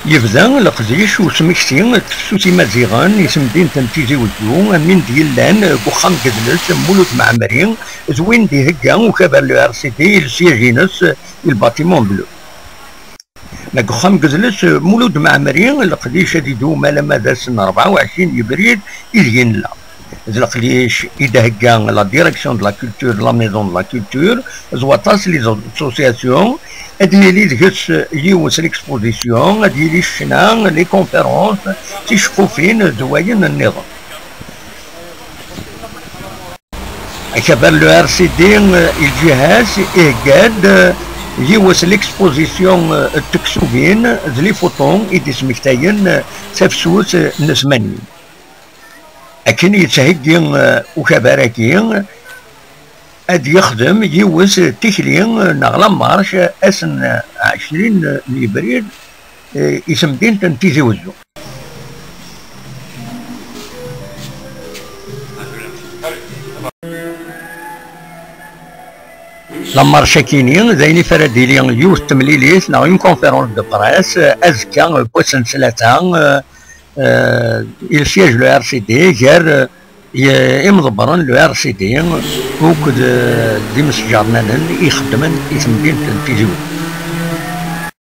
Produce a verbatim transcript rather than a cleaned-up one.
Yebda leqdic usmekti n tefsut imaziɣen i temdint n Tizi Wezzu, am win d-yellan deg uxxam n yidles Mulud Mɛemmri, d win d-ihegga ukabar le R C D i lsyaj-ines i le Bâtiment Bleu. Deg uxxam n yidles Mulud Mɛemmri, leqdic ad idum alamma d ass n rebɛa u ɛecrin yebrir ideg i nella. D leqdic i d-thegga la Direction de la Culture, la Maison de la Culture, d waṭas les associations. Ad yili deg-s yiwet l'exposition, ad yili ccna, les conférences, ticeqqufin d wayen nniḍen. Akabar le R C D, eh, i lǧiha-s ihegga-d, eh, yiwet l'exposition, eh, n teksubin d les photos i d-ismektayen, eh, tafsut, eh, n tmanyin. Akken yettheggi, eh, ukabar-agi, ad yexdem yiwet tikli, eh, neɣ la marche, eh, ass n, eh, ɛecrin n yebrir, eh, i temdint n Tizi Wezzu. La marche-akini, d ayen ifara ad yili yiwet n temlilit neɣ une conférence de presse, eh, azekka, eh, wass n ttlata, eh, eh, i le siège le R C D, gar, eh, i-, imḍebbren le R C D, akked, eh, d imesǧernanen i ixeddmen i temdint n Tizi Wezzu.